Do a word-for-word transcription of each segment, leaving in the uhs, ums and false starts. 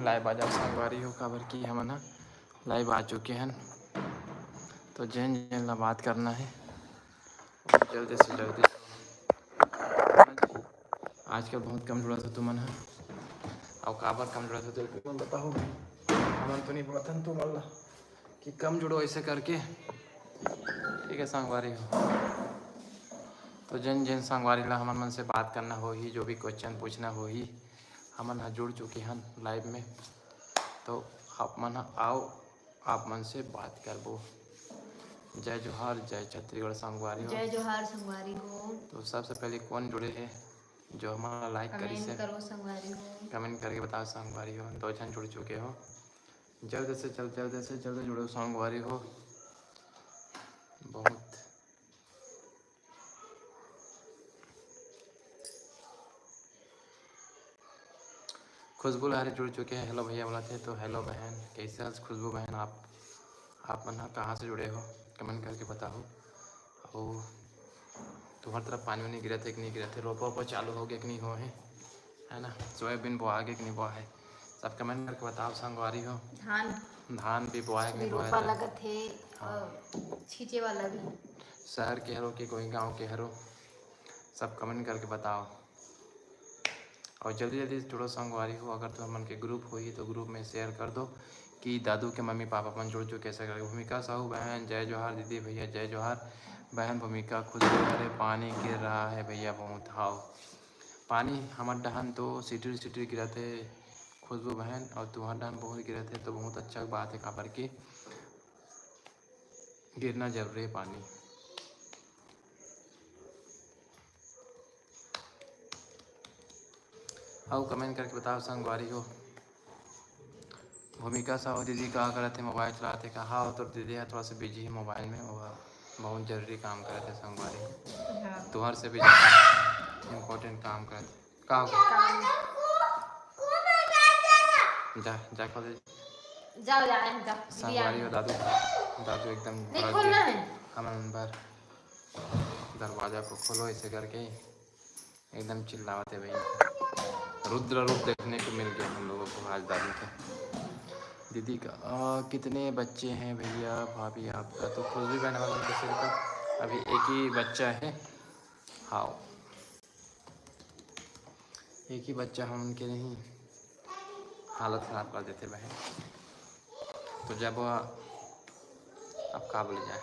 live आ जाओ संगवारी हो, काबर कि हमन ह live आ चुके हन। तो जेन जेन ला बात करना हे, जल्दी से जल्दी। आजकल बहुत कम जुड़त हो तुमन ह, अउ काबर कम जुड़त हो, तेला तुमन बताओ। हमन तो नहीं बोलत हन तुमन ला कि कम जुड़ो ऐसे करके, ठीक है संगवारी हो। तो जेन जेन संगवारी ला हमन मन से बात करना होही, जो भी question पूछना होही, हमन ह जुड़ चुके हन live में, तो आप मन ह आओ, आप मन से बात करबो। जय जोहार, जय छत्तीसगढ़ संगवारी हो। जय जोहार संगवारी हो। तो सबसे पहले कौन जुड़े हे, जो हमारा like करिस comment हे? करो संगवारी हो। Comment करके बताओ संगवारी हो। दो झन जुड़ चुके हो, जल्द से जल्द, जल्द से जल्द जुड़ो संगवारी हो। बहुत खुशबू लहरे जुड़ चुके हैं, hello भैया बोलत हे। तो hello बहन, कैसे हस खुशबू बहन? आप, आप मन ह कहाँ से जुड़े हो, comment करके बताओ। अउ तुम्हार तरफ पानी वानी गिरत हे कि नहीं गिरत हे, रोपा ओपा चालू हो गया कि नहीं हो हे, है ना? सोयाबीन बोआ गया कि नहीं बोआ हे, सब comment करके बताओ संगवारी हो। धान धान भी बोआ हे कि नहीं बोआ रोपा हे? लगत हे, हाँ। अ, छींचे वाला भी। शहर के हरो कि कोई गांव के हरो, सब comment करके बताओ। और जल्दी जल्दी जुड़ो संगवारी हो। अगर तुमन के group होही तो group में share कर दो कि दादू के मम्मी पापा मन जुड़ चुके हैं। भूमिका साहू बहन, जय जोहार दीदी भैया, जय जोहार बहन भूमिका। खुशबू लहरे, पानी गिर रहा है भैया बहुत। हाव, पानी हमर डहन तो सिटिर सिटिर गिरत हे खुशबू बहन, और तुम्हार डहन बहुत गिरत हे, तो बहुत अच्छा बात है, काबर कि गिरना जरूरी है पानी। अउ comment करके बताओ संगवारी हो। भूमिका साहू दीदी का करत हे, mobile चलात हे का? हाँ, तोर दीदी ह थोड़ा सा busy हे mobile में, वो बहुत जरूरी काम करत हे संगवारी हो। हाँ। तुहर से भी ज्यादा important काम करत हे। का हो गया? काम। जा, जा खोल दे। जाओ, जाओ, जाओ, दीदी आ संगवारी हो, गई। दादू, दादू एकदम नहीं भड़क खोलना गया। है। हमन अंदर दरवाजा को खोलो ऐसे करके एकदम चिल्लावत है भाई। रुद्र रूप देखने को मिल गया हम लोगों को आज दादू का। दीदी का, आ, कितने बच्चे हैं भैया, भाभी आपका? तो खुशबू बहन वाला के सिर का अभी एक ही बच्चा है। हाँ, एक ही बच्चा हम उनके नहीं, हालत खराब कर देते बहन। तो जब अब का बोले जाए,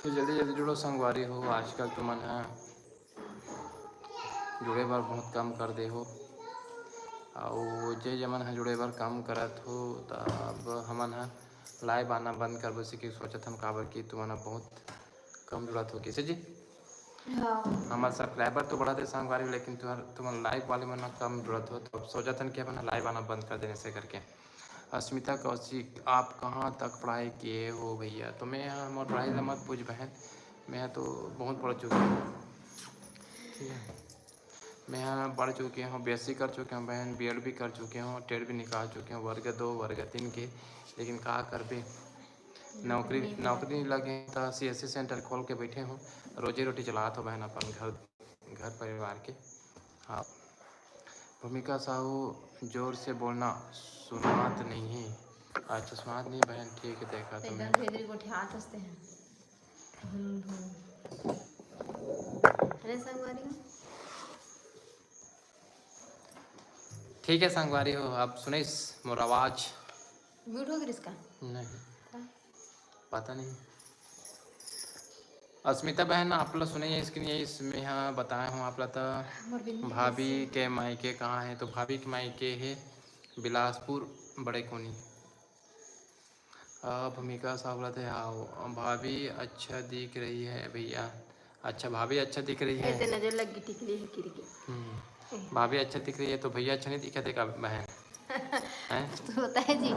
तो जल्दी जल्दी जुड़ो संगवारी हो। आजकल तुमन ह जुड़े बर बहुत कम कर दे हो, अउ जे जमन ह जुड़े बर कम करत हो, त अब हमन ह live आना बंद करबो, से कि सोचत हन, काबर कि तुमन ह बहुत कम जुड़त हो। कैसे जी? हाँ। हमर subscriber तो बढ़त हे संगवारी, लेकिन तुहर, तुमन live वाले मन ह कम जुड़त हो, तो अब सोचत हन कि अपन live आना बंद कर देने से करके। अस्मिता कौशिक, आप कहाँ तक पढ़ाई किए हो भैया? तो मैं ह, मोर पढ़ाई ला मत पूछ बहन, मैं ह तो बहुत पढ़ चुके हूँ, ठीक है। मैं ह पढ़ चुके हूँ, B S C कर चुके हूँ बहन, B Ed भी कर चुके हूँ, टेट भी निकाल चुके हूँ, वर्ग दो, वर्ग तीन के, लेकिन का करबे, नौकरी, नौकरी नहीं लगे, तो C S C center खोल के बैठे हूँ, रोजी रोटी चलात हो बहन, अपन घर, घर परिवार के। हाँ, भूमिका साहू, जोर से बोलना, सुनात नहीं है। अच्छा, सुनात नहीं बहन, ठीक है, देखा तो एकदम मैं। भेदरी गोठियात हंसते हैं। हम्म, हम्म। अरे संगवारी हो। ठीक है संगवारी हो, आप सुनिस मोर आवाज? Mute हो गिस का? नहीं। का? पता नहीं। अस्मिता बहन, आप ला सुनाइस कि नहीं आइस, मैं ह बताए हूँ आप ला। त मोर बिंदी भाभी कैसे? के मायके कहाँ है? तो भाभी के मायके है बिलासपुर बड़े कोनी। अ, भूमिका साहू बोलत हे, "हाँ, भाभी अच्छा दिख रही है भैया।" अच्छा, भाभी अच्छा दिख रही है। ऐसे नजर लग गई टिकली है किरके। हम्म। ए। भाभी अच्छा दिख रही है तो भैया अच्छा नहीं दिखत हे का बहन? हैं? तो होता है जी,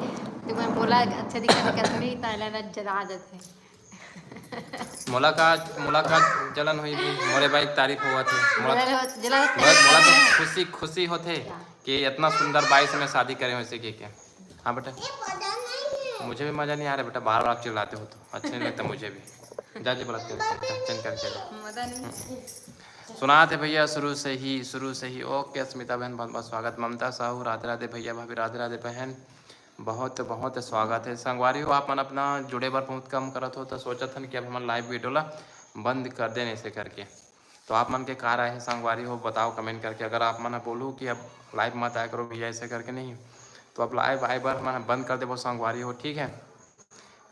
तुम्हें बोला अच्छा दिखत हे का, थोड़ी ताला ना जला देते हैं। मोला का, मोला का जलन होई भी, मोरे बाई के तारीफ होवत हे। मोला, जलन हो-, जलन मोला, मोला तो होती है। खुशी, खुशी होथे क्या? कि इतना सुंदर बाई से मैं शादी करे हूँ इसे के, के। हाँ बेटा। मुझे भी मजा नहीं आ रहा बेटा, बार बार आप चिल्लाते हो तो अच्छा नहीं लगता मुझे भी। जा जी, बलात्कार कर, जा, चल कर चल। मजा नहीं। सुनात हे भैया शुरू से ही, शुरू से ही। ओके अस्मिता बहन, बहुत बहुत स्वागत। ममता साहू, राधे राधे भैया भाभी, राधे राधे बहन, बहुत बहुत स्वागत है। संगवारी हो, आप मन अपना जुड़े बर बहुत कम करत हो, तो सोचत हन कि अब हमन लाइव वीडियो ला बंद कर देन ऐसे करके। तो आप मन के का राय है संगवारी हो, बताओ कमेंट करके। अगर आप मन बोलू कि अब लाइव मत आया करो भैया ऐसे करके, नहीं तो अब लाइव आए बर हमन बंद कर देबो संगवारी हो, ठीक है।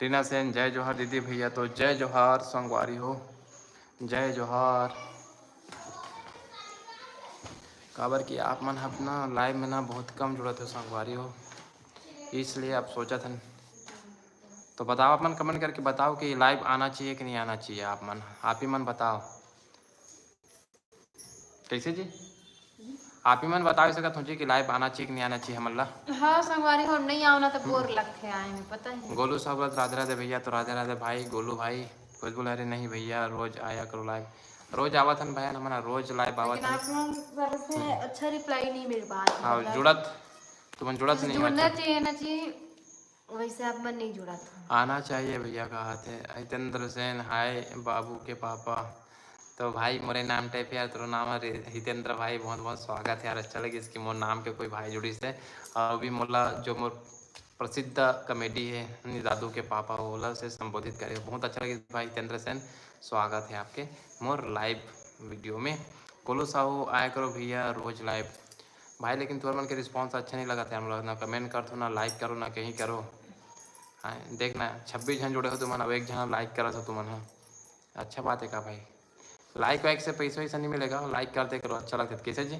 रीना सेन, जय जोहार दीदी भैया। तो जय जोहार संगवारी हो, जय जोहार। काबर कि आप मन ह अपना लाइव में ना बहुत कम जुड़त हो संगवारी हो, इसलिए आप सोचत हन। तो बताओ, आप मन कमेंट करके बताओ कि लाइव आना चाहिए कि नहीं आना चाहिए। आप मन, आप ही मन बताओ। कैसे जी? आप ही मन बताओ सकत हो जी कि लाइव आना चाहिए कि नहीं आना चाहिए हमन ला। हाँ संगवारी हो, नहीं आओ ना तो बोर लगथे आए में, पता है। गोलू साहब बोलत राधे राधे भैया, तो राधे राधे भाई। गोलू भाई कुछ बोला, अरे नहीं भैया, रोज आया करो लाइव। रोज आवत हन बहन, हमन रोज लाइव आवत लेकिन हन। आप लोग तरफ से अच्छा रिप्लाई नहीं मिल पा रहा, हाँ, मतलब जुड़त, तुमन जुड़त नहीं जुड़ना होता। चाहिए ना जी, वैसे आप मन नहीं जुड़त हो। आना चाहिए भैया, कहा थे हितेंद्र सेन, हाय बाबू के पापा। तो भाई मोरे नाम टाइप यार, तोरो नाम है रि-, हितेंद्र भाई, बहुत बहुत स्वागत है यार। अच्छा लगिस कि मोर नाम के कोई भाई जुड़िस है। और अभी मोला जो मोर प्रसिद्ध कॉमेडी है नी दादू के पापा, ओला से संबोधित करे, बहुत अच्छा लगिस भाई हितेंद्र सेन। स्वागत है आपके मोर लाइव वीडियो में। गोलू साहू आया करो भैया रोज लाइव। भाई लेकिन तुमन मन के रिस्पॉन्स अच्छा नहीं लगत है, हम लोग ना कमेंट करथो, ना लाइक करो, ना कहीं करो। हाँ, देख ना, छब्बीस झन जुड़े हो तुमन, अब एक झन लाइक करत हो तुमन ह। अच्छा बात है का भाई? लाइक वाइक से पैसा वैसा नहीं मिलेगा, लाइक करते करो, अच्छा लगता है। कैसे जी?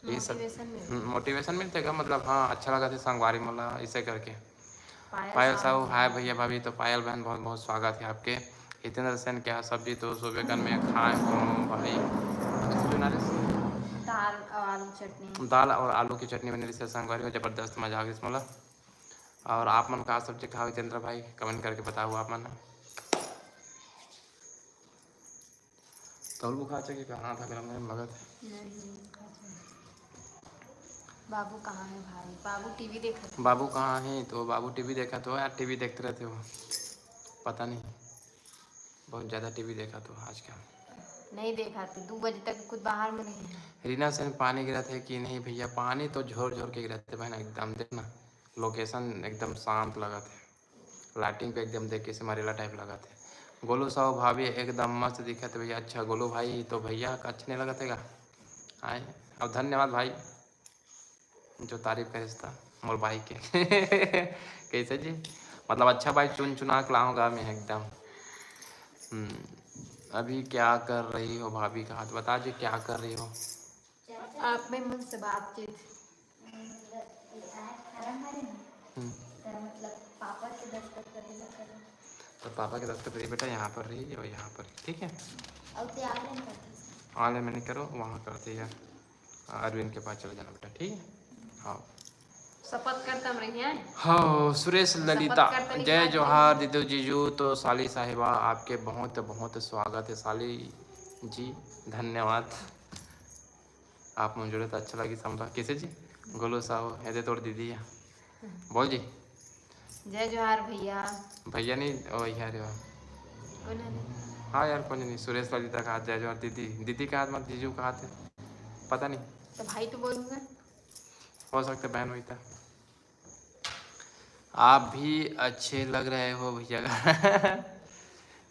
ये सब मोटिवेशन मिलता है। हम्म, मोटिवेशन मिलते का मतलब, हाँ, अच्छा लगा थे संगवारी मोला इसे करके। पायल पायल साहू, साहू। हाय भैया भाभी। तो पायल बहन, बहुत बहुत स्वागत है आपके। हितेंद्र सेन, क्या सब्जी तो सुबह कन में खाए हो भाई? जो नारिस दाल और आलू चटनी। दाल और आलू की चटनी बनी रही संगवारी हो, जबरदस्त मजा आ गई मोला। और आप मन का सब्जी खाओ हितेंद्र भाई, कमेंट करके बताओ आप मन। तौल बुखार चढ़ के कहाँ था मेरा, मेरे मगध। नहीं, नहीं, नहीं। बाबू कहाँ है भाई? बाबू टीवी देखत है। बाबू कहाँ है? तो बाबू टीवी देखत हो यार, टीवी देखते रहते हो, पता नहीं, बहुत ज़्यादा टीवी देखत हो आजकल। नहीं देखा थे, दो बजे तक खुद बाहर में नहीं है। रीना सेन, पानी गिरत है कि नहीं भैया? पानी तो झोर झोर के गिरत है बहन, एकदम देख ना, लोकेशन एकदम शांत लगत है। लाइटिंग पे एकदम देख के सिमरेला टाइप लगत है। गोलू साहू, भाभी एकदम मस्त दिखत है भैया। अच्छा गोलू भाई, तो भैया का अच्छा नहीं लगत है का? आए, अब धन्यवाद भाई जो तारीफ करिस था मोर भाई के। कैसे जी? मतलब अच्छा भाई चुन चुना के लाऊंगा मैं एकदम। हम्म, अभी क्या कर रही हो भाभी का हाथ बता जी, क्या कर रही हो? आप में मन से बातचीत। हम्म। तो मतलब पापा के दस्तखत करेला करो। तो पापा के दस्तखत रही बेटा, यहाँ पर रही और यहाँ पर, ठीक है? और ते ऑनलाइन करते हैं। ऑनलाइन में नहीं करो, वहाँ करते हैं, अरविंद के पास चले जाना बेटा, ठीक है? हाँ। शपथ करतम रही है। हाँ, सुरेश शपथ ललिता, करते नहीं जय खाते जोहार हैं। दीदू जीजू। तो साली साहिबा, आपके बहुत बहुत स्वागत है साली जी, धन्यवाद। आप मन जुड़े तो अच्छा लगी समझा। कैसे जी? गोलू साहू, ये दे तोर दीदी है। बोल जी। जय जोहार भैया। भैया नहीं, ओ यार, यार। कौन है? हाँ यार, कौन नहीं, सुरेश ललिता का हाथ जय जोहार दीदी, दीदी का हाथ मत जीजू का हाथ है, पता नहीं। तो भाई तो बोलूँगा। हो सकता है बहन हुई था। आप भी अच्छे लग रहे हो भैया।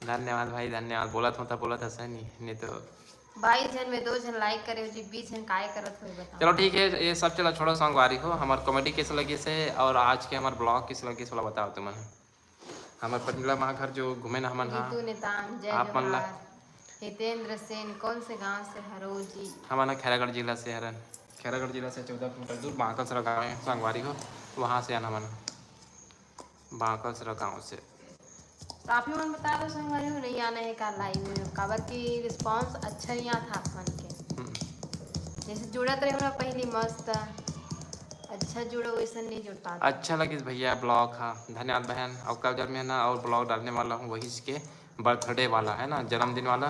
धन्यवाद भाई, धन्यवाद। बोला था, बोला था सही नहीं, नहीं तो बाईस झन में दो झन लाइक करे हो जी, बीस झन काय करत हो, ये बताओ। चलो ठीक है, ये सब चला छोड़ो, संगवारी हो, हमार कॉमेडी कैसे लगी से और आज के हमार ब्लॉग कैसे लगी से, वाला बताओ तुमन। हमार पटनिला माँ घर जो घूमे ना हमन हा, नीतू नेताम, जय आप मन ला। जोहार। हितेंद्र सेन, कौन से गांव से हरो जी? हमन हा खैरागढ़ जिला से हरन। खैरागढ़ जिला से चौदह किलोमीटर दूर बांकलसरा गाँव है, संगवारी हो, वहाँ से आना हमन। बांकलसरा गाँव से। तो आप ही मन बता दो संगवारी हो, नहीं आना है का लाइव में, काबर की रिस्पॉन्स अच्छा नहीं आता आप मन के। हम्म। जैसे जुड़त रहे हो ना पहली मस्त, अच्छा जुड़ो, वैसे नहीं जुड़ पाता। अच्छा लगिस भैया ब्लॉग, हाँ धन्यवाद बहन। और कल जब मैं ना और ब्लॉग डालने वाला हूँ वही के बर्थडे वाला है ना, जन्मदिन वाला,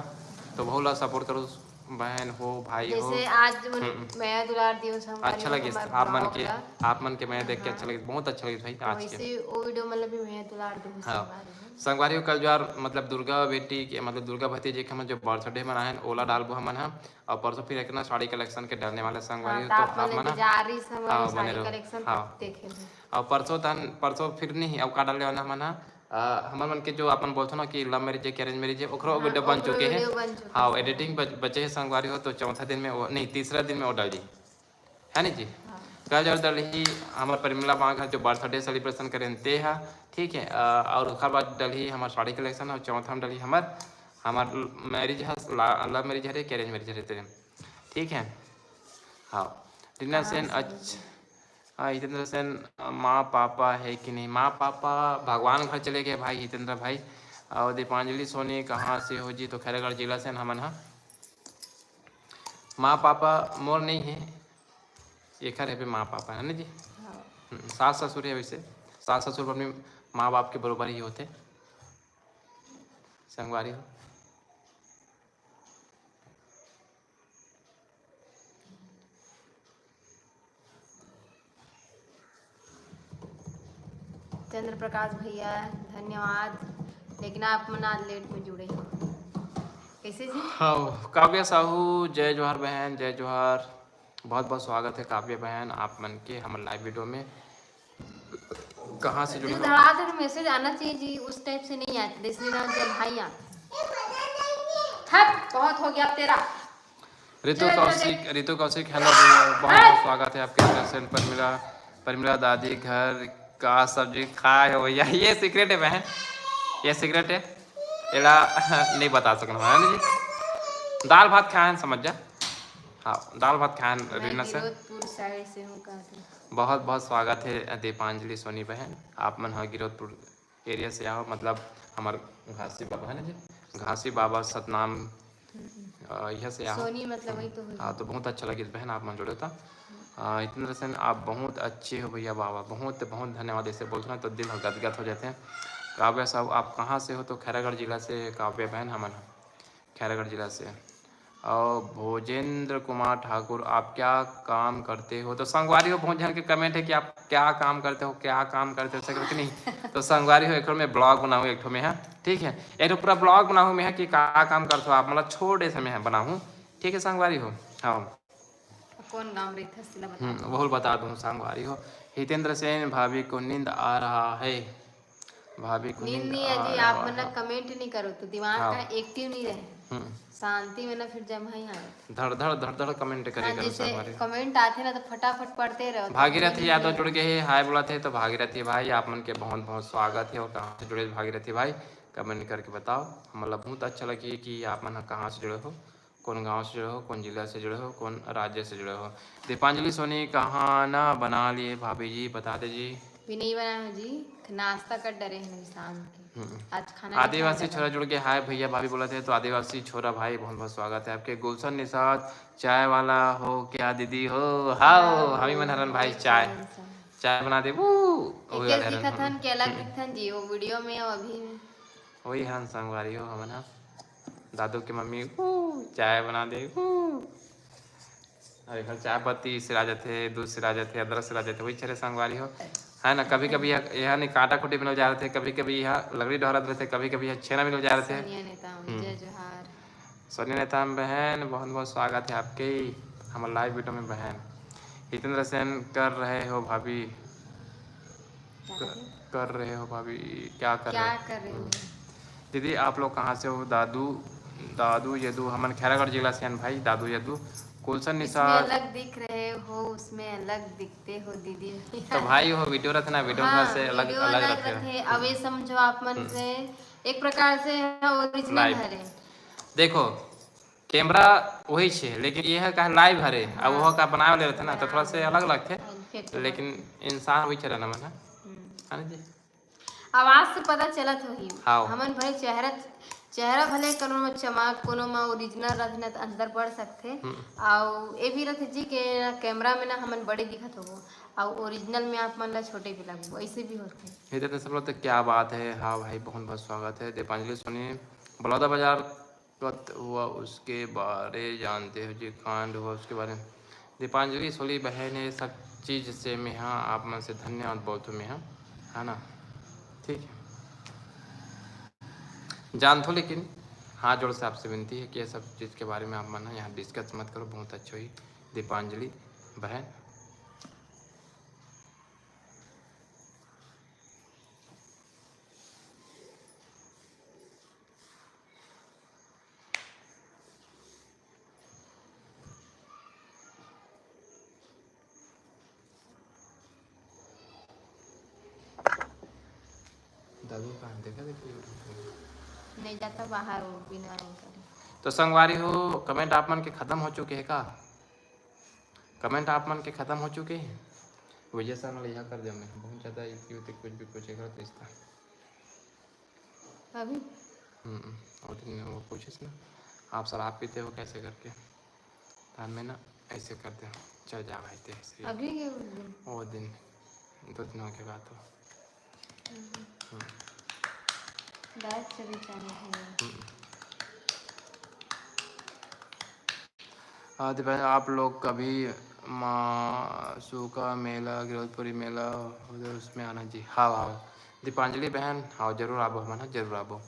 तो वहू ला सपोर्ट करो, बहन हो, भाई हो। जैसे आज मन हम्म। मया दुलार दियो संगवारी अच्छा हो, लगिस हमार आप मन के, ब्लॉग ला। आप मन के मया देख के हाँ। अच्छा लगिस, बहुत अच्छा लगिस भाई तो आज के। वैसे वो वीडियो मतलब भी मया दुलार दियो हाँ। संगवारी हो। संगवारी हो, कल जो यार मतलब दुर्गा बेटी के, मतलब दुर्गा भतीजे के हमन जो बर्थडे मनाए हन, ओला डालबो हमन ह। और परसों फिर एक ना साड़ी कलेक्शन के डालने वाले संगवारी हाँ, हो, तो तो आप आप मन मन ह इंतजार रही संगवारी हाँ, बने साड़ी रहो। कलेक्शन हाँ। देखे थे। और परसों तहन, परसों फिर नहीं, अब का डालने वाला हमन ह, अ, हमर मन के जो अपन बोलथन ना कि लव मैरिज है कि अरेंज मैरिज है, ओकरो हाँ, वीडियो बन ओकरो चुके हैं। वीडियो बन चुके हाँ, हैं। एडिटिंग बच-, बचे है संगवारी हो, तो चौथा दिन में वो, नहीं, तीसरा दिन में वो डाल दी, है नी जी? हाँ। कल जो डलही हमर परिमला माँ घर जो बर्थडे सेलिब्रेशन करेन ते हा, ठीक है, अ, और ओकर बाद डलही हमर साड़ी कलेक्शन और चौथा में डलही हमर, हमर मैरिज है, ला-, लव मैरिज हरे कि अरेंज मैरिज हरे तेरे, ठीक है? हाँ, रीना हाँ, सेन, समझ अच्छा, गई। हाँ, हितेंद्र सेन, माँ पापा है कि नहीं? माँ पापा भगवान घर चले गए भाई, हितेंद्र भाई। और दीपांजलि सोनी कहाँ से हो जी? तो खैरागढ़ जिला से हमन हा। माँ पापा मोर नहीं है, एकर है माँ पापा, है ना जी? हाँ। हम्म, सास ससुर है वैसे, सास ससुर अपने माँ बाप के बरोबर ही होते, संगवारी हो। चंद्र प्रकाश भैया, धन्यवाद, लेकिन आप मन आज लेट में जुड़े हो, कैसे जी? हाँ, काव्या साहू, जय जोहार बहन, जय जोहार। बहुत बहुत स्वागत है काव्या बहन आप मन के हमर लाइव वीडियो में। कहाँ से जुड़े हो? धड़ाधड़ मैसेज आना चाहिए जी, उस टाइप से नहीं आते, इसलिए ना जब भाई आते। हट, बहुत हो गया तेरा। रितु कौशिक, रितु कौशिक, हेलो भैया, बहुत बहुत स्वागत है आपके दर्शन। परमिला, परमिला दादी घर का सब्जी खाए हो भैया? ये सीक्रेट है बहन, ये सीक्रेट है, एला नहीं बता सकना है ना जी। दाल भात खाए हैं, समझ जा। हाँ, दाल भात खाए हैं, मैं रीना से। गिरोधपुर साइड से हूँ, कहा थे। बहुत बहुत स्वागत है दीपांजलि सोनी बहन, आप मन हा गिरोधपुर एरिया से आओ, मतलब हमर घासी बाबा है ना जी, घासी बाबा सतनाम, अ, इहाँ से आओ। सोनी मतलब वही तो हुई। हाँ, तो बहुत अच्छा लगिस बहन आप मन जुड़े तो। अ, हितेंद्र सेन आप बहुत अच्छे हो भैया बाबा, बहुत बहुत धन्यवाद। ऐसे बोलते ना तो दिल गदगद हो जाते हैं। काव्या साहू आप कहाँ से हो? तो खैरागढ़ जिला से काव्या बहन हमन ह। खैरागढ़ जिला से। और भोजेंद्र कुमार ठाकुर, आप क्या काम करते हो? तो संगवारी हो, बहुत झन के कमेंट है कि आप क्या काम करते हो, क्या काम करते हो, ऐसा करके नहीं। तो संगवारी हो, एक ठो मैं ब्लॉग बनाऊँ, एक ठो मैं, हाँ, ठीक है, एक ठो पूरा ब्लॉग बनाऊँ मैं, हाँ, कि का काम करते हो आप, मतलब छोटे से मैं बनाऊँ, ठीक है संगवारी हो। हाँ। कौन गाँव रहिथस, तेला बता हम्म, दो। वहू ल बता दूँ संगवारी हो। हितेंद्र सेन, भाभी को नींद आ रहा है। भाभी को नींद नींद नहीं है आ जी, आप रहा मतलब है। कमेंट नहीं करो तो दिमाग हाँ। का एक्टिव नहीं रहे। हम्म। शांति में ना फिर जम्हा ही आए। धड़ धड़, धड़ धड़ कमेंट करे हाँ, करो जैसे संगवारी। कमेंट आथे ना तो फटाफट पढ़ते रहो, तो भागीरथी हमें यादव नहीं जुड़ गए हैं, हाय बोला थे। तो भागीरथी भाई आप मन के बहुत बहुत स्वागत है। और कहाँ से जुड़े भागीरथी भाई, कमेंट करके बताओ, मतलब बहुत अच्छा लगी कि आप मन कहाँ से जुड़े हो। कौन गांव से जुड़े हो, कौन जिला से जुड़े हो, कौन राज्य से जुड़े हो। दीपांजलि सोनी खाना बना लिए भाभी जी, बता दे जी। भी नहीं बना है जी, नाश्ता कर डरे हैं अभी शाम के। हम्म। आज खाना नहीं खाया आदिवासी जाता। छोरा जुड़ के हाय भैया भाभी बोला थे, तो आदिवासी छोरा भाई बहुत बहुत स्वागत है आपके। गुलशन निषाद, चाय वाला हो क्या दीदी हो? हाओ, हाँ, हमी मन हरन भाई, चाय, चाय बना दे। वो, वो एक यार हरन दिखत हम। हन के अलग हम्म। दिखथन जी, वो वीडियो में, वो अभी में। वही हन संगवारी हो हमन ह। दादू के मम्मी, ऊ, चाय बना दे, ऊ। अउ एखर चाय पत्ती सिरा जथे, दूध सिरा जथे, अदरक सिरा जथे, वही छरे संगवारी हो। है ना, कभी-कभी यह, यह नहीं काटा खूटी मिल जा रथे, कभी-कभी यह लकड़ी डोहरत रथे, कभी-कभी यह छेना मिल जा रथे। सोनिया नेताम, हम्म। जय जोहार। सोनिया नेताम बहन, बहुत-बहुत स्वागत है आपके हमर live video में बहन। हितेंद्र सेन कर रहे हो भाभी। क्या क-, कर रहे हो? कर रहे हो भाभी, क्या कर क्या रहे हो? कर रहे हो? हम्म। दीदी, आप लोग कहाँ से हो? दादू, दादू यदु, हमन खैरागढ़ जिला से हन भाई, दादू यदु। गुलशन इसमें निषाद। अलग दिख रहे हो, उसमें अलग दिखते हो दीदी। तो भाई, वो video रथे ना, video हाँ, में से अलग, video अलग अलग रथे। रथे। अब ये हम्म। समझो, आप मन हम्म। से एक प्रकार से original live। हरे। देखो, कैमरा वही छे, लेकिन ये है का live हरे, अब हाँ। वो का बनाए वाले रहते ना, तो थोड़ा से अलग लगथे, हाँ, effect लेकिन इंसान वही छे रहना मन, हम्म। है ना जी? आवाज से पता चलत होही। हाँ। हमन भले चेहरा, चेहरा भले कोनो में चमक, कोनो में original रथे ना, तो अंतर पड़ सकथे। हम्म। अउ ये भी रथे जी के कैमरा में ना हमन बड़े दिखत होबो, अउ original में आप मन ला छोटे भी लगबो, ऐसे भी होथे। ये तो सब लोग तो क्या बात है। हाँ भाई, बहुत बहुत स्वागत है दीपांजलि सोनी, बलौदा बाजार। कत हुआ उसके बारे जानते हो जी, कांड हुआ उसके बारे में। दीपांजलि सोली बहन, ये सब चीज से मैं हाँ आप मन से धन्यवाद बोलथों मैं हाँ, है ना? ठीक है, जानथों, लेकिन हाथ जोड़ से आपसे विनती है कि ये सब चीज के बारे में आप मन यहाँ डिस्कस मत करो, बहुत अच्छा ही दीपांजलि बहन। दादू कहाँ देखा, देखो YouTube पे। नहीं जाता बाहर, वो बिना नहीं करे। तो संगवारी हो, कमेंट आप मन के खत्म हो चुके हैं का? कमेंट आप मन के खत्म हो चुके हैं? वजह से मैं यह कर दे, मैं बहुत ज़्यादा इसी होते कुछ भी कुछ एक रिश्ता। अभी हम्म, वो दिन वो पूछिस ना, आप शराब पीते हो कैसे करके, तो मैं ना ऐसे कर दे, चल जा भाई, ते ऐसे ही। अभी के उस दिन? वो दिन, दो दिन हो गए बात हो। हम्म। हम्म। दाल चली चावल है। हम्म। हाँ, तो भाई, आप लोग कभी मासूका मेला, गिरौदपुरी मेला उधर उसमें आना जी। हाँ, हाँ। दीपांजलि बहन, हाँ, जरूर आबो, हमन ह जरूर आबो।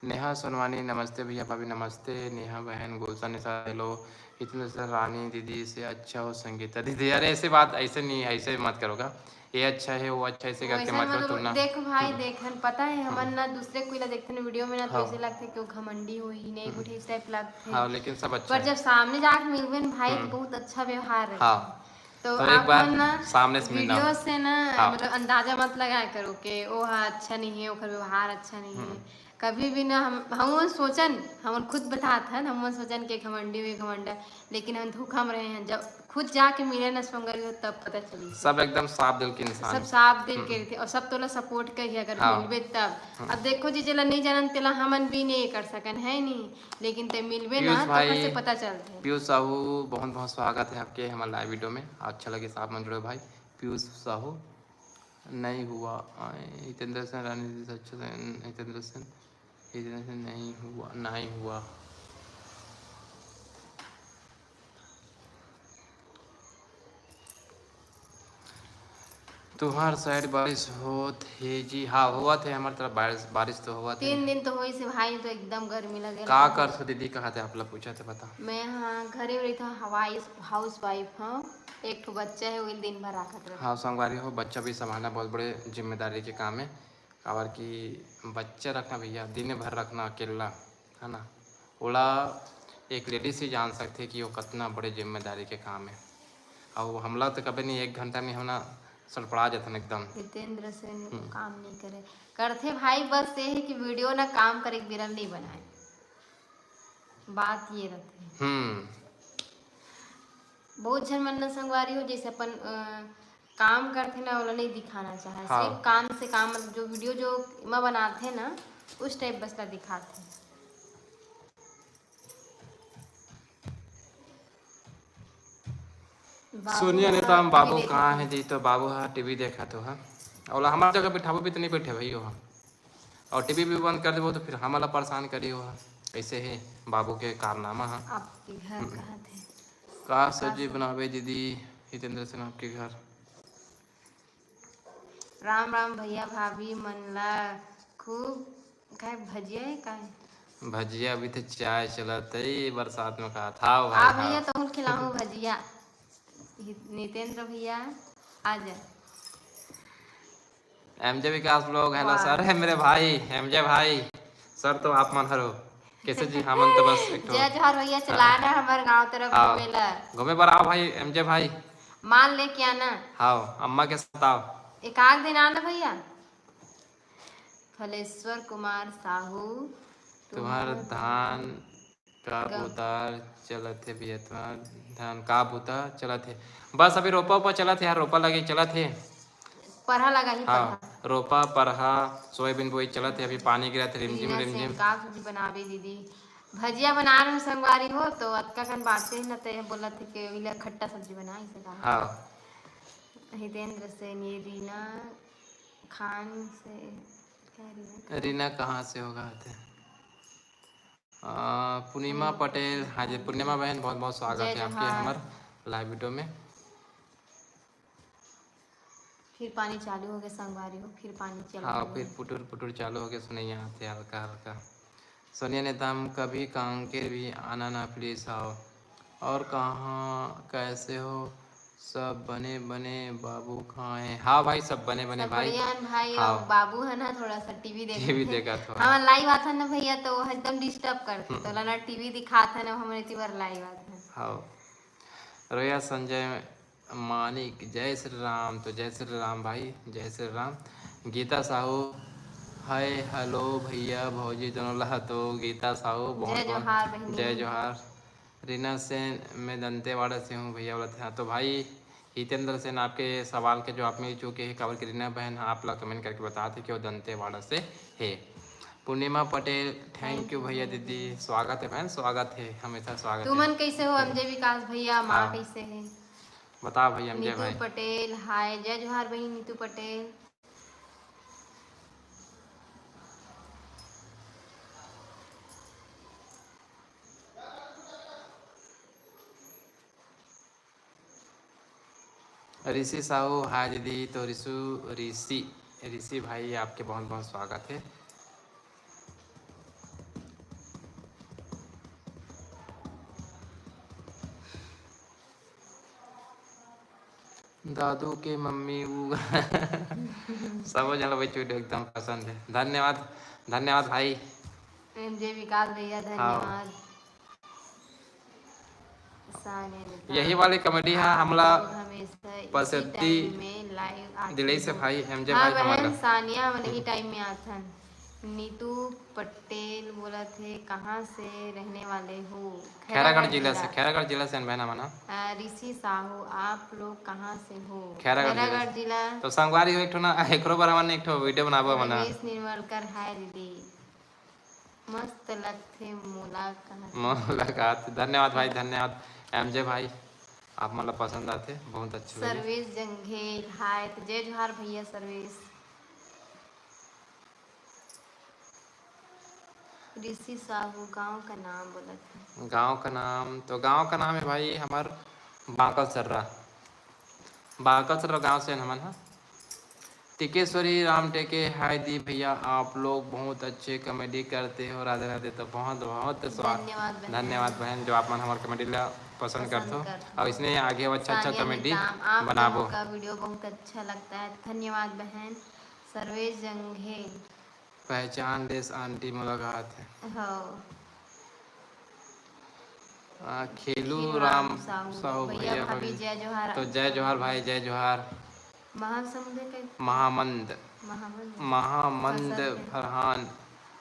नेहा सोनवानी, नमस्ते भैया, भाभी नमस्ते। नेहा बहन, गुलशन निशा, हेलो। इतने से रानी दीदी से अच्छा हो संगीता दीदी। अरे, ऐसे बात, ऐसे नहीं, ऐसे मत करोगा। ये अच्छा है, वो अच्छा, ऐसे करके वैसे मत करो मतलब, तुलना। देख भाई, हम्म। देख, हम पता है, हमन हम्म। ना दूसरे कोई ला देखते ना वीडियो में ना, तो हाँ। ऐसे लगते कि वो घमंडी होही, नहीं हम्म। कुछ इस टाइप लगते। हाँ, लेकिन सब अच्छा पर है। जब सामने जाके मिलबे ना भाई, तो हम्म। बहुत अच्छा व्यवहार रहता हाँ। है। तो तो एक आप बार मन ना सामने से मिलना। वीडियो से ना, हाँ। मतलब, अंदाजा मत लगाया करो कि वो हा अच्छा नहीं है, ओकर व्यवहार अच्छा नहीं है। हम्म। कभी भी ना हम, हम सोचन, हम खुद बतात हन, हम सोचन के घमंडी हुई, घमंडा, लेकिन हम धोखा में रहे हैं। जब खुद जाके मिले ना संगवारी हो, तब पता चली। सब एकदम साफ दिल के इंसान। सब साफ दिल के हम्म। रहिथे और सब तोला सपोर्ट करिही अगर हाँ। मिलबे तब। हम्म। अब देखो जी, जेला नहीं जानन तेला हमन भी नहीं कर सकन, है नहीं, लेकिन ते मिलबे पीयूष ना तो भाई, ओकर से पता चलथे। पीयूष साहू, बहुत बहुत स्वागत है आपके हमारे लाइव वीडियो में। अच्छा लगे साहब मन जुड़े भाई। पीयूष साहू, नहीं हुआ। आए, हितेंद्र सेन, रानी दीदी से अच्छा से, हितेंद्र सेन, हितेंद्र सेन, नहीं हुआ, नहीं हुआ। तुहार साइड बारिश होत हे जी? हाँ, होवत हे, हमर तरफ बारिश, बारिश तो होवत हे। तीन दिन तो होइस हे भाई, तो एकदम गर्मी लगे का रहत हे। करथो दीदी, कहा थे आप ला पूछा थे, बता। मैं हाँ, घरे में रहिथों, हवाई, हाउस वाइफ हूँ, एक ठो बच्चा है, वही दिन भर राखत रहथों। हाँ, संगवारी हो, बच्चा भी संभालना बहुत बड़े जिम्मेदारी के काम है, काबर कि बच्चा रखना भैया, दिन भर रखना अकेला, है ना, ओला एक लेडीज ही जान सकथे कि वो कितना बड़े जिम्मेदारी के काम है। और हमला तो कभी नहीं, एक घंटा में हमला सड़पड़ा जाथन एकदम। हितेंद्र से हम्म। काम नहीं करे, करथे भाई, बस ये है कि वीडियो ना काम करे के बेरा नहीं बनाए, बात ये रहथे। हम्म। बहुत झन मन ना संगवारी हो, जैसे अपन, अ, काम करथे ना, ओला नहीं दिखाना चाहे। हाँ। सिर्फ काम से काम, मतलब, जो वीडियो जो एमा बनाथे ना, उस टाइप बस ला दिखाथे। बाबू सोनिया हमारा नेताम, बाबू टीवी देखत कहाँ हे। हे जी? तो बाबू हा टीवी देखत हो हा। ओला हमार जगह बिठाबो भी तो नहीं बैठे भाई हो हा। और टीवी भी बंद कर देबो तो फिर हमला परेशान करी हो हा। ऐसे हे बाबू के कारनामा हा। आपके घर हम्म। कहाँ थे? का का सब्जी सब? बनाबे दीदी? हितेंद्र सिंह आपके घर। राम राम भैया भाभी मन ला खूब, काय भजिया है काय? भजिया अभी तो चाय चलत है बरसात में, कहा था भाई, आ भैया, हाँ। तुम खिलाऊं भजिया। हि-, नितेंद्र भैया, आ जा। एमजे विकास लोग, हेलो वाह। सर, है मेरे भाई, एमजे भाई, सर तो आप मन हरो। कैसे जी? हमन तो बस एक ठो जय जोहार भैया, हाँ। चला ना हमर गांव तरफ हाँ। घूमे ला। घूमे बर आओ भाई, एमजे भाई। माल लेके आना। हाँ, अम्मा के साथ आओ। एक आध दिन आना भैया। फलेश्वर कुमार साहू, तुम्हार तुम्हार धान का गम- बुतार चलत हे भैया, तुम्हार धान का बुता चलत हे। बस अभी रोपा उपा चलत हे यार, रोपा लगे चलत हे। परहा लगा ही हाँ, परहा। रोपा, परहा, सोयाबीन बोई चलत हे, अभी पानी गिरत हे, रिमझिम, रीना रिमझिम। सिंह, का सब्जी बनाबे दीदी? भजिया बना रहे संगवारी हो, तो अतका कन बांचे न, ते बोलत हे कि ओइला खट्टा सब्जी बना, इसे कहा। हाँ। हितेंद्र सेन, ये रीना खान से, क्या रीना? रीना कहाँ से होगा आते? आ, पूर्णिमा पटेल, हाँ जी, पूर्णिमा बहन, बहुत बहुत स्वागत है आपके हमार लाइव वीडियो में। फिर पानी चालू हो गया संगवारी हो, फिर पानी चल हाँ, फिर पुटुर पुटुर चालू हो गया, सुनैया आते हल्का हल्का। सोनिया नेताम, कभी कांकेर भी आना ना प्लीज। हाँ, और कहाँ, कैसे हो? सब बने बने बाबू कहाँ है? हाँ भाई, सब बने बने सब भाई। बढ़िया है भाई। हाँ। और बाबू है ना, थोड़ा सा टीवी देख टीवी देखा था। हाँ, लाइव आता ना भैया, तो वो एकदम डिस्टर्ब करते, तो लाना टीवी दिखाता ना, हमारे इतनी बार लाइव आता है। हाँ। रोया संजय मानिक, जय श्री राम। तो जय श्री राम भाई, जय श्री राम। गीता साहू, हाय हेलो भैया भौजी दोनों ला। तो गीता साहू, बहुत जय बहुत जोहार बहनी। जय जोहार। रीना सेन, मैं दंतेवाड़ा से हूँ भैया बोलत हैं। हाँ, तो भाई हितेंद्र सेन, आपके सवाल के जवाब मिल चुके हैं, काबर कि रीना बहन आप ला कमेंट करके बताते कि वो दंतेवाड़ा से है। पूर्णिमा पटेल, थैंक यू भैया दीदी, स्वागत है बहन, स्वागत है, हमेशा स्वागत है। तुमन कैसे हो? एमजे विकास भैया, माँ हाँ। कैसे है? बताओ भैया, एमजे नीतू भाई। पटेल, हाय, जय जोहार बहन नीतू पटेल। ऋषि साहू, हाय दीदी। तो ऋषु, ऋषि, ऋषि भाई, आपके बहुत बहुत स्वागत है। दादू के मम्मी उ सबो जन ला वही चूड़ी एकदम पसंद है। धन्यवाद, धन्यवाद भाई। एमजे विकास भैया, हाँ। धन्यवाद। यही वाली कॉमेडी हा हमला पसंदी दिलई से भाई, एमजे हाँ भाई बहन, हमला। सानिया हमन ही टाइम में आथन। नीतू पटेल बोलत हे, कहाँ से रहने वाले हो? खैरागढ़ जिला से, खैरागढ़ जिला से बहन हमन हा। अ, ऋषि साहू, आप लोग कहाँ से हो? खैरागढ़ जिला से। जिला। तो संगवारी हो, एक ठो ना, एकरो बर हमन एक ठो वीडियो बनाबो हमन हा। रमेश निर्मलकर, हाय दीदी। मस्त लगथे मोला कहा। मोला कहा। धन्यवाद भाई, धन्यवाद एमजे भाई, आप मन ला पसंद आथे, बहुत अच्छा लगे। सर्वेश जंघेल, हाय, तो जय जोहार भैया सर्वेश। ऋषि साहू, गांव का नाम बोलत हे। गांव का नाम, तो गांव का नाम है भाई हमर बांकल सर्रा, बांकल सर्रा गांव से हमन हा। टिकेश्वरी राम टेके, हाय दी भैया, आप लोग बहुत अच्छे कॉमेडी करते हो, राधे राधे। तो बहुत बहुत स्वागत, धन्यवाद बहन। धन्यवाद बहन, जो आप मन हमर कॉमेडी ला पसंद पसंद करथो करथो। और इसने आगे वो अच्छा अच्छा सानिया कॉमेडी नेताम, आप बनाबो। लोगों का वीडियो बहुत अच्छा लगता है, धन्यवाद बहन। सर्वेश जंघेल। पहचान लेस आंटी मुलाकात है। हो। आ, खेलू खेलू राम राम साहू, साहू भैया भैया भाभी, भाभी। जय जोहार। तो जय जोहार भाई, जय जोहार। महासमुंद के महामंद, महामंद। महामंद फरहान। फरहान,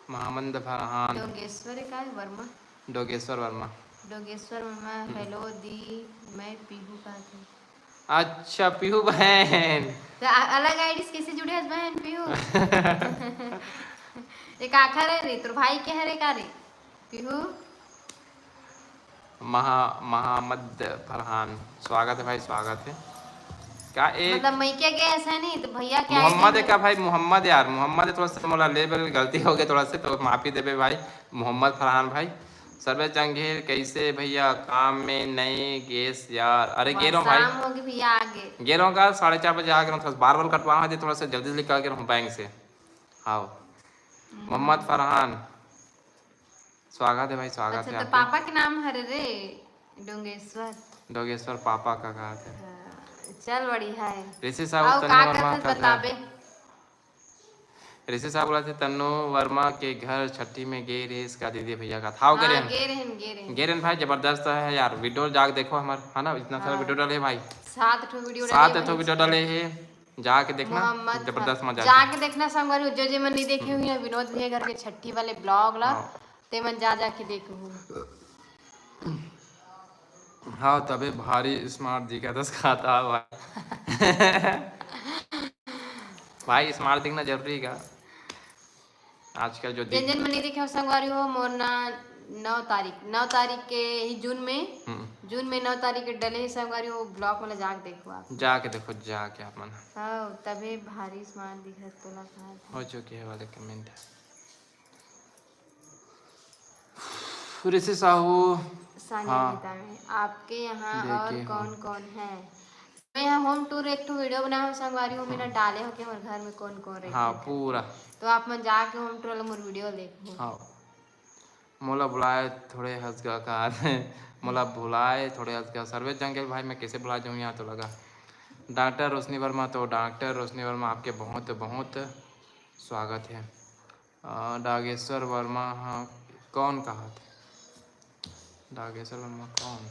महामंद फरहान। डोगेश्वर का है? वर्मा। डोगेश्वर वर्मा। डोगेश्वर वर्मा, हम्म। हेलो दी, मैं पीहू का थी। अच्छा पीहू बहन। तो अ-, अलग आईडी से कैसे जुड़े हस बहन पीहू? एक आखर है रे, तोर भाई के हरे का रे पीहू? महा-, महामद फरहान, स्वागत है भाई, स्वागत है। का एक मतलब, मैं क्या गया ऐसा नहीं, तो भैया क्या मोहम्मद है का भाई, मोहम्मद यार, मोहम्मद है, थोड़ा सा मोला ले बेर गलती हो गया थोड़ा से, तो माफी देबे भाई, मोहम्मद फरहान भाई। सर्वेश जंघेल, कैसे भैया, काम में नहीं गेस यार? अरे, गे रहो भाई। शाम होगी भैया, आगे। गे रहो का, साढ़े चार बजे आ गए, थोड़ा सा बार बार कटवाना है, थोड़ा सा जल्दी निकल गए बैंक से। आओ। मोहम्मद फरहान। स्वागत है भाई, स्वागत अच्छा, है तो आपके। पापा के नाम हरे रे डोंगेश्वर। डोंगेश्वर पापा का कहा थे। हाँ, चल बढ़िया है। ऋषि साहू, आओ, तन्नू का वर्मा करत का घर। बताबे? ऋषि साहू बोला थे, तन्नू वर्मा के घर छठी में गे रेस का दीदी भैया का था। हाँ, गे रहन। गे रहन, गे रहन। गे रहन भाई, जबरदस्त है यार। वीडियो जाके देखो हमार, है ना, इतना सारा हाँ। वीडियो डाले भाई। सात ठो वीडियो सात डाले ठो भाई वीडियो इसमें। डाले है, जाके देखना, मोहम्मद जबरदस्त खान। मजा आती। जाके देखना संगवारी, जो जे मन नहीं देखे हुए हैं विनोद भैया घर के छठी वाले ब्लॉग ला, हाँ। ते मन जा जाके देखहू। हाँ, तबे भारी स्मार्ट दिखत हस खाता भाई। भाई, स्मार्ट दिखना जरूरी का? आजकल जो जेन जेन मन नहीं देखे हो संगवारी हो, मोर ना नौ तारीख, नौ तारीख के ही जून में, हम्म। जून में नौ तारीख के डले ही संगवारी हो, ब्लॉग में जाके देखो आप। जाके देखो, जाके आप मन। हाँ, तबे भारी स्मार्ट दिखत तोला कहा था। हो चुके है वाले कमेंट। ऋषि साहू, सानिया हाँ। नेताम, आपके यहाँ और कौन कौन है? मैं यहाँ होम टूर एक ठो वीडियो बनाए हों संगवारी हो, मैं ना डाले हों कि हमर घर में कौन कौन रहिथे। हाँ, पूरा। तो आप मन जाके होम टूर वाला मोर वीडियो देखो। हाँ। मोला बुलाए थोड़े हंस गा का आते। मोला बुलाए थोड़े हंस गा। सर्वेश जंगेल भाई, मैं कैसे भुला जाऊँ यहाँ तो लगा। डॉक्टर रोशनी वर्मा, तो डॉक्टर रोशनी वर्मा, आपके बहुत बहुत स्वागत है। अ, डागेश्वर वर्मा, हाँ, कौन कहा थे? डागेश्वर वर्मा कौन?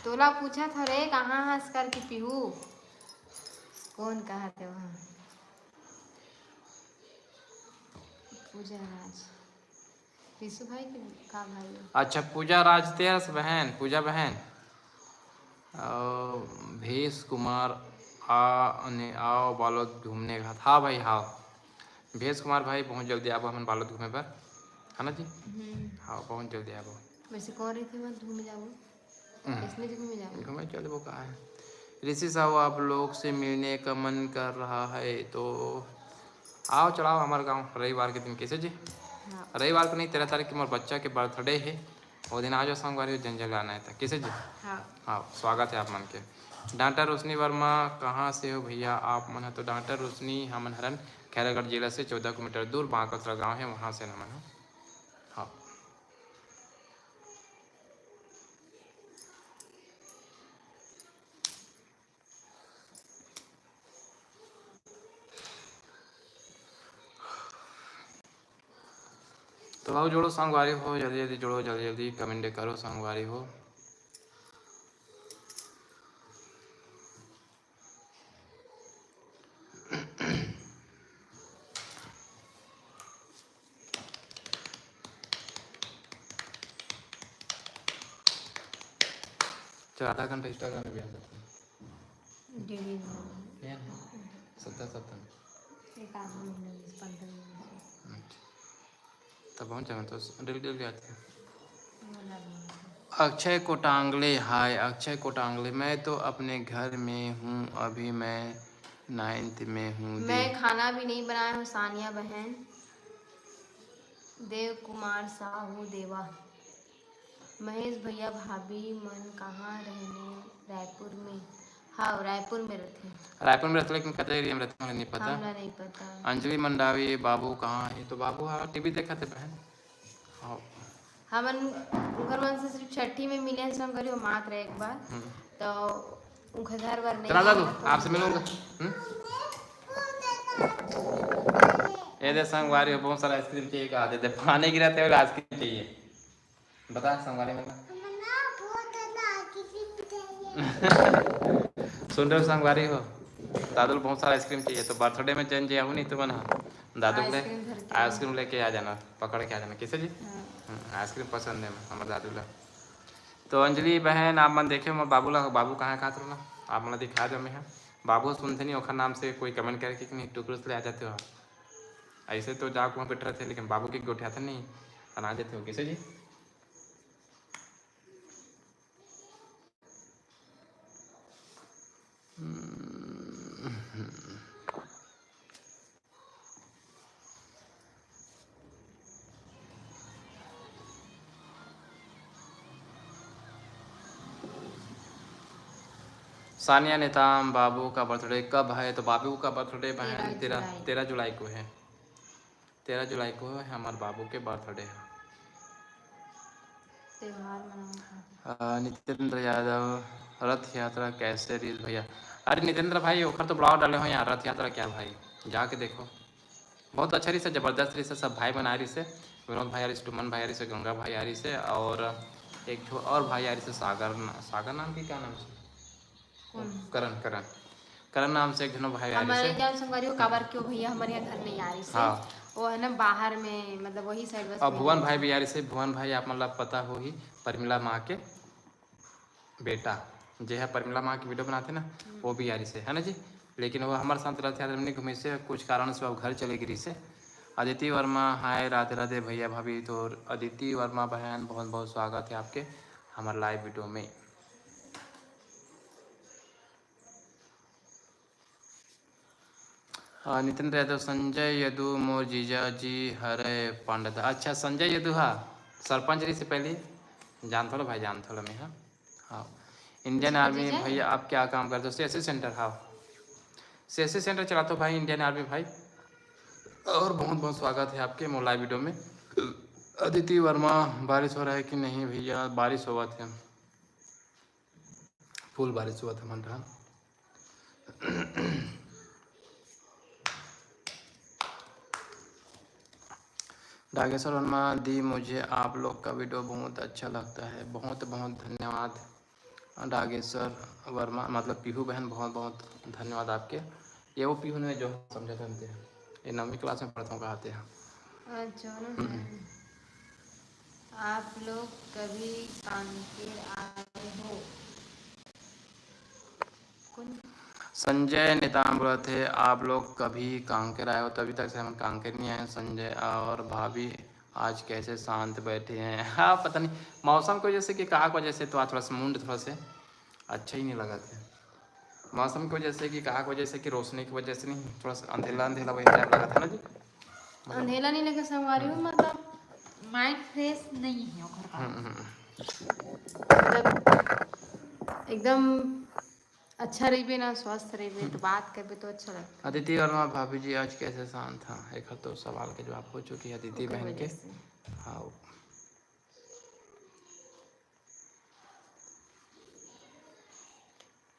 तोला पूछत हव रे, कहाँ हस करके पीहू? कौन कहा थे वहाँ? पूजा राज। यीशु भाई के का भाई? अच्छा, पूजा राज ते हस बहन, पूजा बहन। अउ भेष कुमार, आ, अने आओ बालोद घूमने घात। हाँ भाई, हाँ। भेष कुमार भाई, बहुत जल्दी आबो हमन बालोद घूमे बर, है ना जी? हम्म। हाँ, बहुत जल्दी आबो। वैसे कौन रही थी वहाँ घूमे जाबो? हम्म। इसने जी घूमे जाबो। घूमे चलबो, का है। ऋषि साहू, आप लोग से मिलने का मन कर रहा है तो आओ, चलाओ हमारे गाँव रविवार के दिन, कैसे जी? हाँ। रविवार को नहीं, तेरह तारीख के मोर बच्चा के बर्थडे है, वो दिन आ जाओ संगवारी, जन जन आना है तो, कैसे जी? हाँ। हाँ, स्वागत है आप मन के। डॉक्टर रोशनी वर्मा, कहाँ से हो भैया आप मन? तो डॉक्टर रोशनी, हमन हरन खैरागढ़ जिला से चौदह किलोमीटर दूर बांकसरा गांव है, वहाँ से हमन ह। हाँ। तो आओ, जुड़ो संगवारी हो, जल्दी जल्दी जुड़ो, जल्दी जल्दी कमेंट करो संगवारी हो। चल, आधा घंटा Instagram में भी आ सकते हैं। डेढ़ घंटा। नहीं है? सत्तर, सत्तर। एक आध महीना, बीस, पंद्रह दिन। अच्छा। तब पहुँच जाएंगे तो डेली डेली आते हैं। अक्षय कोटांगले, हाय अक्षय कोटांगले, मैं तो अपने घर में हूँ, अभी मैं नाइन्थ में हूँ। मैं खाना भी नहीं बनाया हूँ, सानिया बहन। देव कुमार साहू देवा। महेश भैया, भाभी मन कहाँ रहने? रायपुर में। हाँ, रायपुर में रहते। रायपुर में रहते, लेकिन कते एरिया में रहते, मुझे नहीं पता। हमरा नहीं पता। अंजलि मंडावी, बाबू कहाँ है? तो बाबू, हाँ, टीवी देखा थे बहन। हाँ। हमन उनकर मन से सिर्फ छठी में मिले हैं, संग करियो मात्र एक बार। हम्म। तो उनका घर बर नहीं चला दादू, आपसे मिलूंगा। हम्म? ये दे संगवारी हो, बहुत सारा आइसक्रीम चाहिए, कहा दे दे, पानी गिरा तेरे आइसक्रीम चाहिए। बता संगवारी मन ला। सुन रहे हो संगवारी हो, दादू ल बहुत सारा आइसक्रीम चाहिए, तो बर्थडे में जन जे आहू नहीं तो मन ह दादू ले आइसक्रीम धर के आइसक्रीम लेके आ जाना, पकड़ के आ जाना। कैसे जी? हाँ। हम्म, आइसक्रीम पसंद है हमारे दादू ला। तो अंजलि बहन, आप मन देखे हो मोर बाबू ला, बाबू कहाँ खात रहला, आप मन ला दिखा दो मैं ह। बाबू सुनते नहीं, ओखर नाम से कोई कमेंट करके कि नहीं टुकड़ुस ले आ जाते हो। ऐसे तो जाके वहाँ बैठ रहे थे, लेकिन बाबू के गोठियाते नहीं, अना देते हो। कैसे जी? सानिया नेताम, बाबू का बर्थडे कब है? तो बाबू का बर्थडे बहन तेरह तेरह, जुलाई। तेरह जुलाई को है। तेरह जुलाई को है हमार बाबू के बर्थडे है। त्योहार मनावत हन। अ, नितेंद्र यादव, रथ यात्रा कैसे रहिस भैया? अरे नितेंद्र भाई, ओखर तो ब्लॉग डाले हो यहाँ, रथ यात्रा क्या भाई, जाके देखो, बहुत अच्छा रहिस, जबरदस्त रहिस। सब भाई मन आए रहिस, विनोद भाई आ रहिस, टुमन भाई आ रहिस, गंगा भाई आ रहिस, और एक ठो और भाई आ रहिस, सागर ना-, सागर नाम के क्या नाम से? कौन? करण, करण। करण नाम से एक झन भाई आ रहिस हे। हमर जान संगवारी हो, काबर क्यों भैया हमर यहाँ घर नहीं आ रहिस हे। हाँ। वो है ना बाहर में, मतलब वही साइड बस और में भुवन रहिस भाई हे। भी आ रहिस हे। भुवन भाई आप मन ला पता होही, परमिला माँ के बेटा, जे है परमिला माँ के वीडियो बनाथे ना, हम्म। वो भी आ रहिस हे, है ना जी? लेकिन वो हमर साथ रथ यात्रा में नहीं घूमिस हे, कुछ कारण से वो घर चले गे रहिस हे। अदिति वर्मा, हाय, राधे राधे भैया भाभी। तो अदिति वर्मा बहन, बहुत बहुत स्वागत है आपके हमर लाइव वीडियो में। अ, नितेंद्र यादव, संजय यदु मोर जीजा जी हरे पांडा दा। अच्छा, संजय यदु हा सरपंच रहिसे पहली, जानथों ला भाई, जानथों ला मैं हा। हाँ, इंडियन आर्मी जीजा? भैया आप क्या काम करते हो? CSC centre. हाँ, सीएससी सेंटर चलाथों भाई, इंडियन आर्मी भाई। और बहुत बहुत स्वागत है आपके मोर लाइव वीडियो में। अदिति वर्मा, बारिश हो रहा है कि नहीं भैया? बारिश होवत है, फुल बारिश होवत है मन रहा। डागेश्वर वर्मा दी, मुझे आप लोग का वीडियो बहुत अच्छा लगता है। बहुत बहुत धन्यवाद डागेश्वर वर्मा, मतलब पीहू बहन, बहुत बहुत धन्यवाद आपके। ये वो पीहू नहीं जो समझा था हमते, ये नवीं क्लास में पढ़ता हूँ, कहा थे। अच्छा, ना हम्म। है। आप लोग कभी कांकेर आए हो? कौन? संजय नेताम बोलत हे, आप लोग कभी कांकेर आए हो? तो अभी तक से हम कांकेर नहीं आए हैं, संजय और भाभी आज कैसे शांत बैठे हैं। हाँ, पता नहीं, मौसम की वजह से कि कहाँ की वजह से, तो आज थोड़ा सा मूड थोड़ा से अच्छा ही नहीं लगा था। मौसम की वजह से कि कहाँ की वजह से कि रोशनी की वजह से नहीं, थोड़ा सा अंधेला अंधेला वही टाइप लगा था ना जी। मतलब अंधेला नहीं लगा संगवारी हो, हम्म। मतलब माइंड फ्रेश नहीं है ओकर कारण। हम्म, हम्म। मतलब एकदम अच्छा रहिबे ना, स्वस्थ रहिबे, तो हम्म। बात करबे तो अच्छा लगता है। अदिति वर्मा, भाभी जी आज कैसे शांत? हाँ, एक तो सवाल के जवाब हो चुकी है अदिति ओकर बहन के। वजह से। हाँ।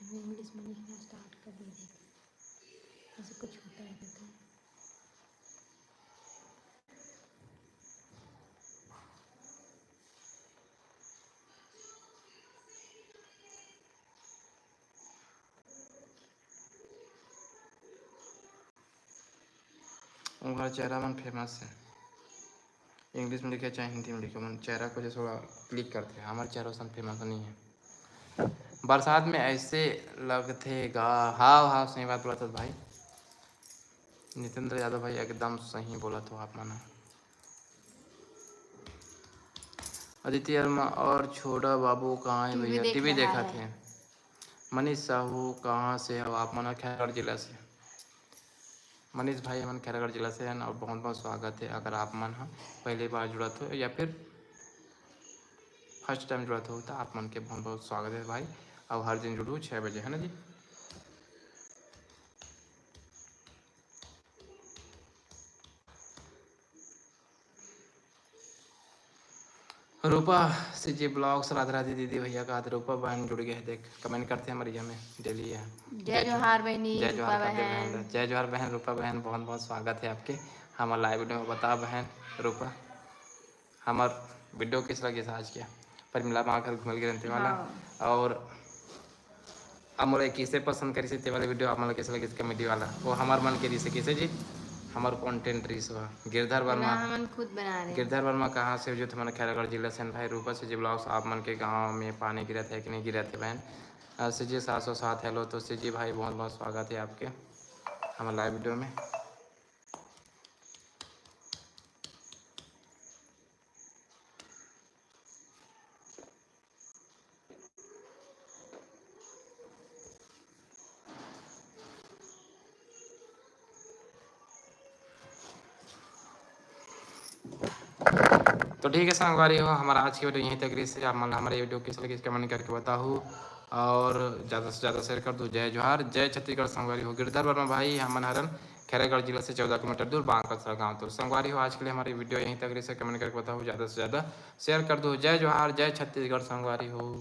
मैं इंग्लिश में लिखना स्टार्ट कर दी थी, ऐसे कुछ होता है तो। उनका चेहरा मन फेमस है, इंग्लिश में लिखे चाहे हिंदी में लिखे, मन चेहरा को जैसे थोड़ा क्लिक करते हैं, हमारे चेहरा सन फेमस नहीं है। बरसात में ऐसे लगथे गा। हाव हाव, सही बात बोलत हस भाई नितेंद्र यादव भाई, एकदम सही बोलत हो आप मन। अदिति वर्मा और छोड़ा बाबू कहाँ है टीवी भैया? देख टीवी रहा देखत है। हे। मनीष साहू कहाँ से हो आप मन? खैरागढ़ जिला से। मनीष भाई, हमन खैरागढ़ जिला से हन और बहुत बहुत स्वागत है। अगर आप मन ह पहली बार जुड़त हो या फिर फर्स्ट टाइम जुड़त हो तो आप मन के बहुत बहुत स्वागत है भाई। और हर दिन जुड़ू छः बजे, है ना जी? रूपा सीजी ब्लॉग्स, राधे राधे दीदी भैया का, रूपा बहन जुड़ गए हैं, देख कमेंट करते हैं हमारे यहाँ में डेली है। जय जोहार बहनी, जय जोहार रूपा कर दे बहन। बहन, जय जोहार बहन, रूपा बहन, बहुत बहुत स्वागत है आपके हमारे लाइव वीडियो में। बता बहन रूपा, हमार वीडियो कैसे लगे आज के, परमिला माँ घर घूमल गिरन ते वाला, हाँ। और अब मोला कैसे पसंद करिस ते वाला वीडियो आप मन ला कैसे लगिस कॉमेडी वाला, वो हमार मन के रिस हे, कैसे जी? हमार कंटेंट रिस हो। गिरधर वर्मा, ना, हमन खुद बना रहे हैं। गिरधर वर्मा कहाँ से हो? जो तुम्हारा खैरागढ़ जिला से भाई। रूपा सीजी ब्लॉग्स, आप मन के गाँव में पानी गिरत है कि नहीं गिरत है बहन? अ, सीजी सात सौ सात, हेलो। तो सीजी भाई बहुत बहुत स्वागत है आपके हमारे लाइव वीडियो में। तो ठीक है संगवारी हो, हमारा आज की वीडियो यहीं तक रिस हे। आप मन हमारे वीडियो कैसे लगिस कमेंट करके बताहू और ज़्यादा से ज़्यादा शेयर कर दो। जय जोहार, जय छत्तीसगढ़ संगवारी हो। गिरधर वर्मा भाई, हमन हरन खैरागढ़ जिला से चौदह किलोमीटर दूर बांकसरा गाँव। तो संगवारी हो, आज के लिए हमारी वीडियो यहीं तक रिस हे। कमेंट करके बताहू, ज़्यादा से ज़्यादा शेयर कर दो। जय जोहार, जय छत्तीसगढ़ संगवारी हो।